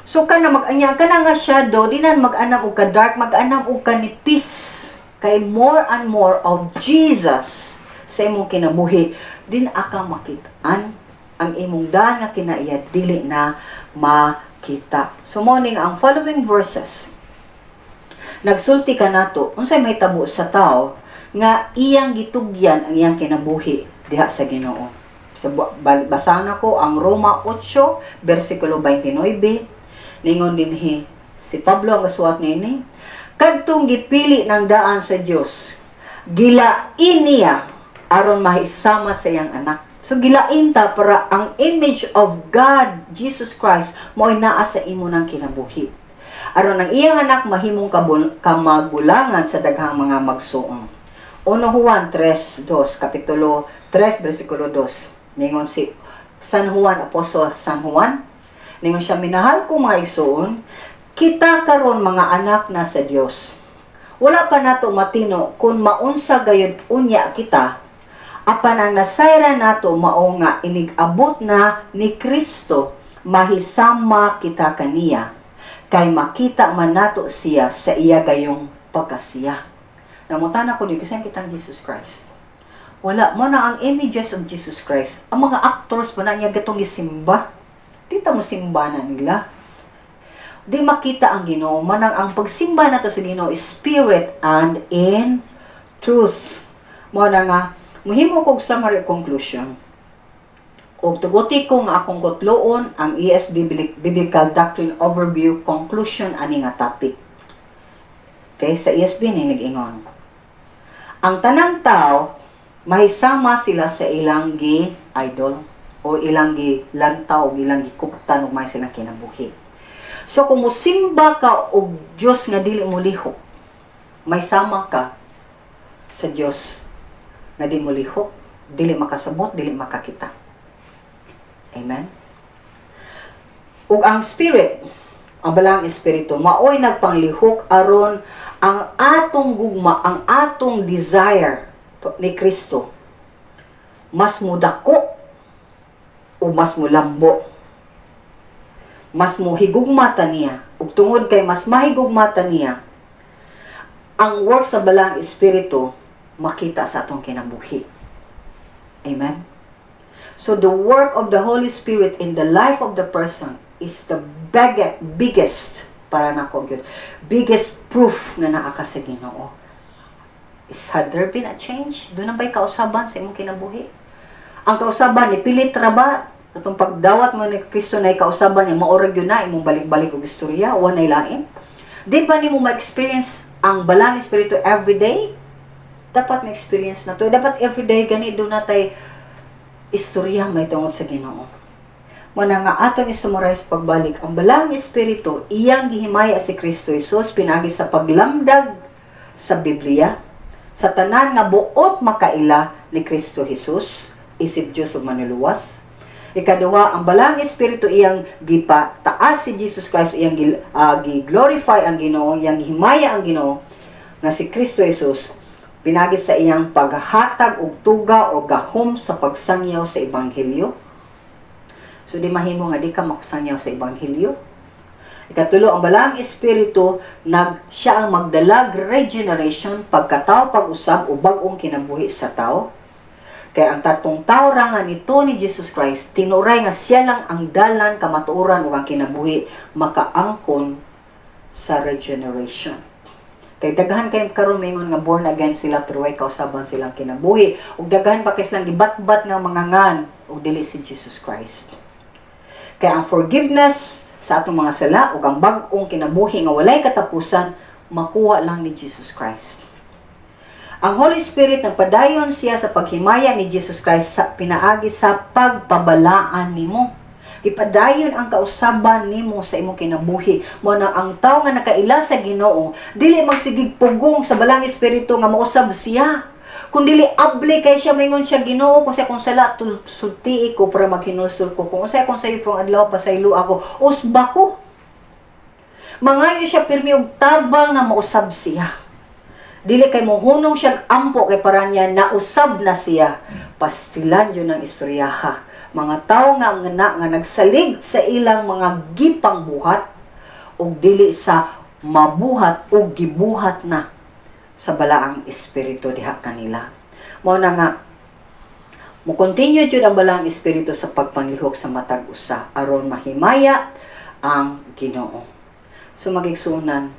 So kana mag-anya kana nga shadow, di na mag-anam og ka dark, mag-anam og ka nipis. Kay more and more of Jesus sa imong kinabuhi, din aka makit-an ang imong daan nga kinaiya dili na makita. So morning ang following verses nagsulti ka nato unsay mahitabo sa tao nga iyang gitugyan ang iyang kinabuhi diha sa Ginoo. Sa basahan nako ang Roma 8 bersikulo 29. Ningon dinhi si Pablo ang gasuwat niini, "Kadtong gipili ng daan sa Dios, gilain niya aron mahisama sa iyang anak." So gilain ta para ang image of God, Jesus Christ, mo'y naa sa imo ng kinabuhi. Aron ang iyang anak mahimong kamagulangan sa daghang mga magsuong. 1 Juan 3:2, Kapitulo 3, versikulo 2. Ningon si San Juan, Apostol San Juan, ningon siya, "Minahal ko mga igsoon, kita karon mga anak na sa Dios. Wala pa nato matino kung maunsa gayud unya kita, apan ang nasayran nato mao nga inig-abot na ni Kristo, mahisama kita kaniya, kay makita man nato siya sa iya gayong pagkasiya." Nangutana ko niyo, kasi kitang Jesus Christ. Wala mo na ang images of Jesus Christ. Ang mga actors pa na niya gatong gisimba. Di ta mo simba na nila. Di makita ang Ginoo. Manang ang pagsimba nato sa Ginoo is spirit and in truth. Mo na nga muhimo kog summary conclusion. Og tuguti ko nga akong kutloon ang ESV Biblical Doctrine Overview conclusion ani nga topic. Okay, sa ESV ni nag-ingon. Ang tanang tao mahisama sila sa ilang gi idol o ilang gi lantaw o ilang gikuptan ug may silang kinabuhi. So kung musimba ka og Dios nga dili mo lihok, may sama ka sa Dios nga di mo lihok, dili makasabot, dili makakita. Amen? Ug ang spirit, ang Balaang Espiritu, maoy nagpanglihok aron ang atong gugma, ang atong desire ni Kristo, mas mudako o mas mulambo. Mas mohigugmata niya. Ug tungod kay mas mahigugmata niya, ang work sa Balaang Espiritu makita sa atong kinabuhi. Amen? So the work of the Holy Spirit in the life of the person is the biggest para nako gyud, biggest proof nga naa ka sa Ginoo. Is had there been a change? Duna ba'y kausaban sa imong kinabuhi? Ang kausaban ni pilit ra ba? Atong pagdawat mo ni Kristo na kausaban niya, maorag yun na imong balik-balik og istorya, wa nay lain. Di ba nimo ma-experience ang Balaang Espiritu every day? Dapat ma-experience na to. Dapat every day gani duna tay istorya may tungod sa Ginoo. Muna nga aton i-summarize pagbalik, ang Balaang Espiritu iyang gihimaya si Kristo Jesus pinagi sa paglamdag sa Biblia sa tanan nga buot makaila ni Kristo Jesus isip Dios ug Manluluwas. Ikaduha, ang Balaang Espiritu iyang gipataas si Jesus Christ, iyang gi-glorify ang Ginoo, iyang gihimaya ang Ginoo nga si Kristo Jesus pinagi sa iyang paghatag og tuga o gahom sa pagsangyaw sa ebanghelyo. So di mahimo nga di ka makusangyaw sa ebanghelyo. Ikatulo, ang Balaang Espiritu nag siya ang magdalag regeneration, pagkatao pag-usab o bag-ong kinabuhi sa tao. Kaya ang tatlong tao ra nga nito ni Jesus Christ, tinuray nga siya lang ang dalan, kamatuoran ug ang kinabuhi makaangkon sa regeneration. Kay daghan kay karon maingon nga born again sila pero way kausaban silang kinabuhi. Ug daghan pa kay silang gibatbat nga mga ngan ug dili si Jesus Christ. Kaya ang forgiveness sa atong mga sala ug ang bag-ong kinabuhi nga walay katapusan makuha lang ni Jesus Christ. Ang Holy Spirit, nagpadayon siya sa paghimaya ni Jesus Christ sa pinaagi sa pagpabalaan nimo. Ipadayon ang kausaban nimo sa imong kinabuhi. Mo na ang tao nga nakaila sa Ginoo, dili magsigig pugong sa Balaang Espiritu nga mausab siya. Kung dili abli kay siya, maingon siya, "Ginoo, kung sa akong sala, sultii ko para maghinulsol ko. Kung unsay akong sayop karong adlaw, pasaylo ako. Usba ko." Mangayo siya pirmi og tabang nga mausab siya. Dili kay mohunong siya ampo kay para niya nausab na siya. Pastilan yun ang istoryaha. Mga tao nga nga, nga nagsalig sa ilang mga gipangbuhat ug dili sa mabuhat o gibuhat na sa Balaang Espiritu diha kanila. Mao na nga mo continue jud ang Balaang Espiritu sa pagpanglihok sa matag usa aron mahimaya ang Ginoo. So magigsunan,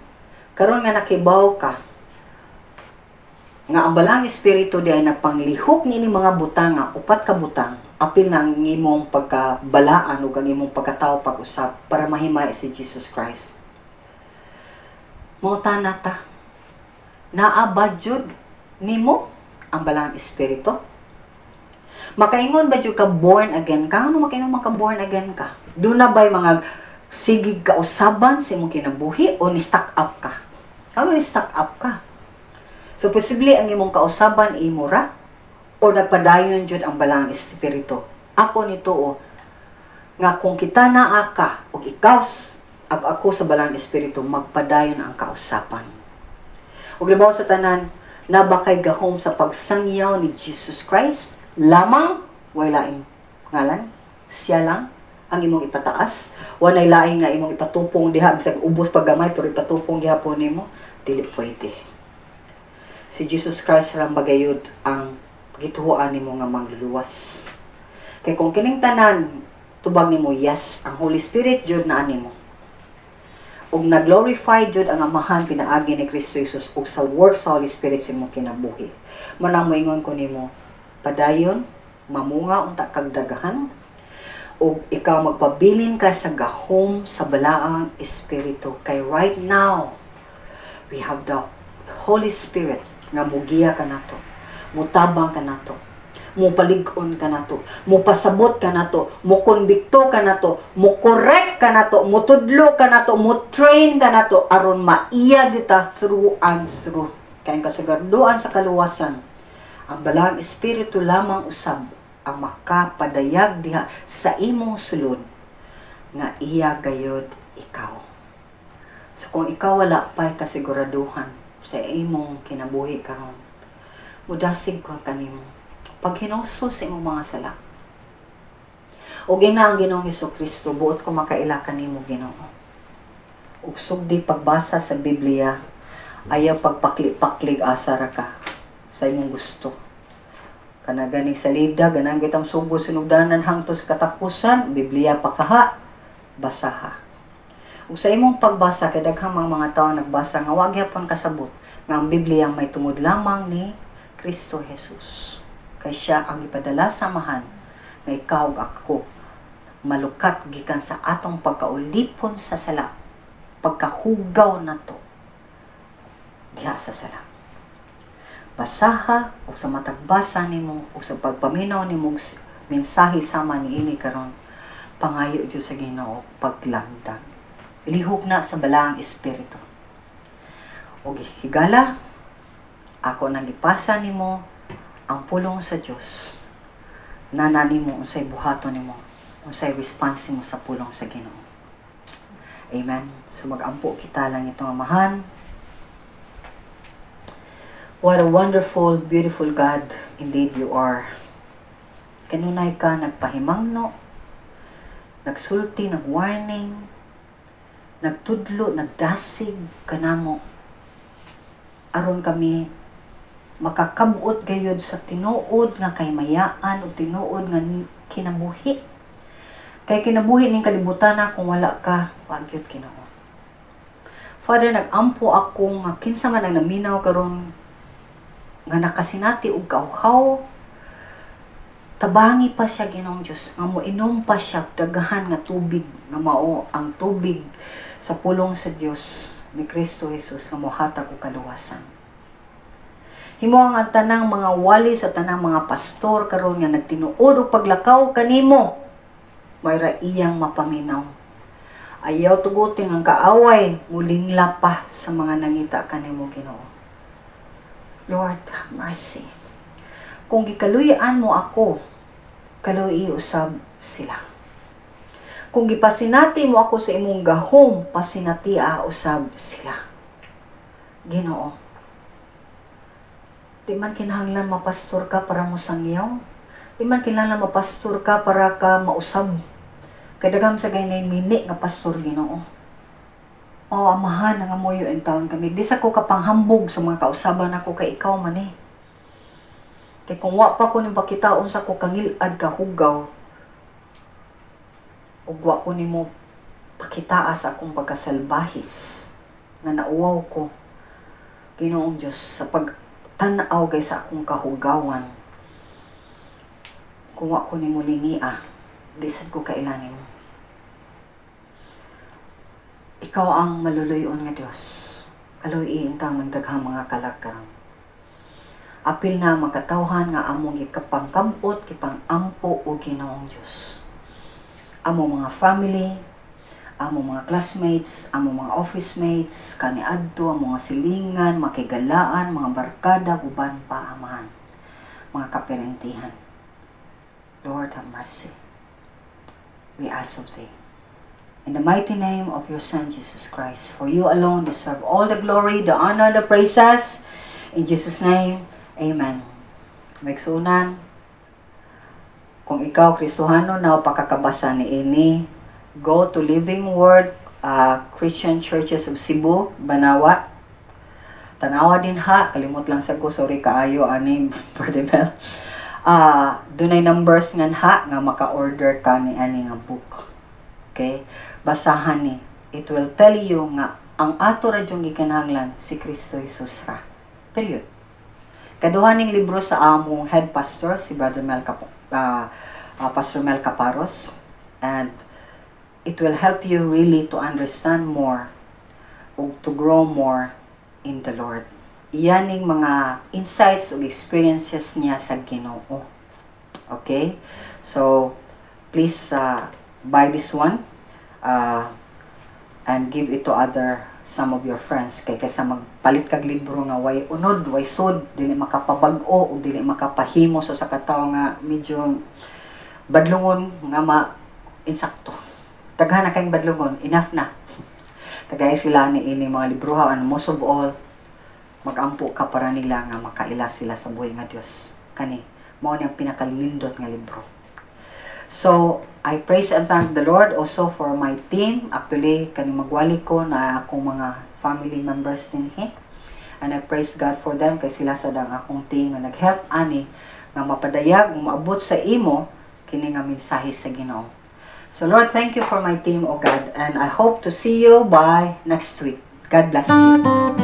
karon nga nakibaw ka nga ang Balaang Espiritu di ay nagpanglihok niini mga butang nga upat ka butang, apil na ang imong pagkabalaan ug ang imong pagkatao pag-usab para mahimaya si Jesus Christ. Mao na ta. Naa ba jud nimo ang Balaang Espiritu? Makaingon ba jud ka born again ka? Ano makaingon man ka born again ka? Duna ba'y mga sigig kausaban sa imong kinabuhi o ni stuck up ka? Ano ni stuck up ka? So posible ang imong kausaban imo ra o nagpadayon jud ang Balaang Espiritu. Ako nituo nga kung kita naa ka ug ikaw ag ako sa Balaang Espiritu, magpadayon ang kausapan. Ug labaw sa tanan, naa ba kay gahom sa pagsangyaw ni Jesus Christ lamang, way laing ngalan, siya lang ang imong ipataas, walay laing nga imong ipatupong diha, bisag ubos paggamay pero ipatupong gihapon nimo, dili pwede. Si Jesus Christ ra bagayod ang gituoan nimo nga mangluluwas. Kay kung kining tanan tubag nimo yes, ang Holy Spirit jud naa nimo. Ug nag-glorify jud ang Amahan pinaagi ni Kristo Jesus ug sa work sa Holy Spirit sa imong kinabuhi. Mao na moingon ko nimo, padayon, mamunga unta kag daghan ug ikaw magpabilin ka sa gahom sa Balaang Espiritu, kay right now we have the Holy Spirit nga mugiya kanato, mutabang kanato, mupalig-on kanato, mupasabot kanato, mukonbikto kanato, mukorek kanato, mutudlo kanato, mutrain kanato aron maiya kita through and through. Kay ang kasagarduan sa kaluwasan, ang Balaang Espiritu lamang usab ang makapadayag diha sa imong sulod nga iya gayod ikaw. So kung ikaw wala pa'y kasiguraduhan sa imong kinabuhi karon, mudasig ko kanimo. Paghinulsol sa imong mga sala. O gina ang Ginoong Kristo, buot ko makaila kanimo, Ginoo. Ug sugdi pagbasa sa Biblia, ayaw pagpakli-paklig, asa ra ka sa imong gusto. Kana ganing salida, ganahan kitang sugo sinugdanan hangtod sa katapusan, Biblia pa kaha, basaha. Ug sa imong pagbasa, kay daghang mga tao nagbasa nga wa gyapon kasabot nga ang Biblia may tungod lamang ni Kristo Jesus. Kay siya ang ipadala sa Amahan nga ikaw ug ako malukat gikan sa atong pagkaulipon sa sala, pagkahugaw nato diha sa sala. Basaha, ug sa matag basa nimo ug sa pagpaminaw nimo og mensahe sama niini karon, pangayo jud sa Ginoo paglamdag. Lihok na sa Balaang Espiritu. Ug higala, ako nang gipasa nimo ang pulong sa Dios. Nana nimo unsay buhaton nimo, unsay response nimo sa pulong sa Ginoo. Amen. So mag-ampo kita lang itong Amahan. What a wonderful, beautiful God indeed you are. Kanunay ka nagpahimangno, nagsulti, nagwarning, nagtudlo, nagdasig kanamo aron kami makakabot gayod sa tinuod nga kaymayaan o tinuod nga kinabuhi. Kay kinabuhi ning kalibutan na kung wala ka, wa gyud, Ginoo. Father, nag-ampo ako nga kinsa man ang naminaw karon nga nakasinati og kauhaw, tabangi pa siya, Ginoong Dios, nga moinom pa siya daghan nga tubig nga mao ang tubig sa pulong sa Dios ni Kristo Jesus nga mohatag og kaluwasan. Himo ang tanang mga wali sa tanang mga pastor karon nga nagtinuod og paglakaw kanimo, may ra iyang mapaminaw. Ayaw tugutin ang kaaway mulingla pa sa mga nangita kanimo, Ginoo. Lord, have mercy. Kung gikaluy-an mo ako, kaluy usab sila. Kung gipasinati mo ako sa imong gahom, pasinatia usab sila. Ginoo, di man kinahanglan mapastor ka para mo sangyaw. Di man kinahanglan mapastor ka para ka mausab. Kay daghan sa ganay mini nga pastor, Ginoo. O Amahan, nangamuyo in taon kami. Di sa ko kapanghambog sa mga kausaban ako kay ikaw man eh. Kay kung wa pa ko ning pakitaon sa ko kangilad kahugaw, ug wa ko nimo pakitaa sa akong pagkasalbahis nga nauwaw ko, Ginoong Diyos, sa pagtan-aw kay sa akong kahugawan. Kung wa ko nimo lingia, di sad ko kaila nimo. Ikaw ang maluluyon nga Dios. Kaluy-i taon ng daghang mga kalag karon. Apil na mga katawhan nga among gikapangkabot, gipang-ampo o Ginoong Dios. Among mga family, among mga classmates, among mga office mates, kaniadto, among mga silingan, makigalaan, mga barkada, uban pa, Amahan, mga kaperentihan. Lord, have mercy. We ask of Thee. In the mighty name of your Son, Jesus Christ, for you alone deserve all the glory, the honor, the praises. In Jesus' name, Amen. Mga igsuonan, kung ikaw Kristohano na pakakabasa ni ini, go to Living Word Christian Churches of Cebu, Banawa. Tanawa din ha, kalimot lang sa ko, sorry kaayo ani, Brother Mel. Dunay numbers ngan ha nga maka-order ka ni ani nga book. Okay? Basahan ni. It will tell you nga ang ato ra yung gikinahanglan si Kristo Jesus ra. Period. Kaduha ning libro sa among head pastor si Brother Mel Cap Pastor Mel Caparos, and it will help you really to understand more ug to grow more in the Lord. Iyan ning mga insights ug experiences niya sa Ginoo. Okay? So, please buy this one and give it to other some of your friends kay kaysa magpalit kag libro nga way unod, way sud, dili makapabag-o ug dili makapahimo sa katawo nga medyo badlungon nga ma insakto. Daghan na kayong badlungon, enough na. Tagay sila ni ini mga libroha, and most of all, magampo ka para nila nga makaila sila sa buhi nga Dios. Kani mao ni ang pinakalindot nga libro. So, I praise and thank the Lord also for my team. Actually, kani magwali ko na akong mga family members din he. And I praise God for them kay sila sa dang akong team nga nag-help ani nga mapadayag, maabot sa imo kini nga mensahe sa Ginoo. So Lord, thank you for my team, O God, and I hope to see you by next week. God bless you.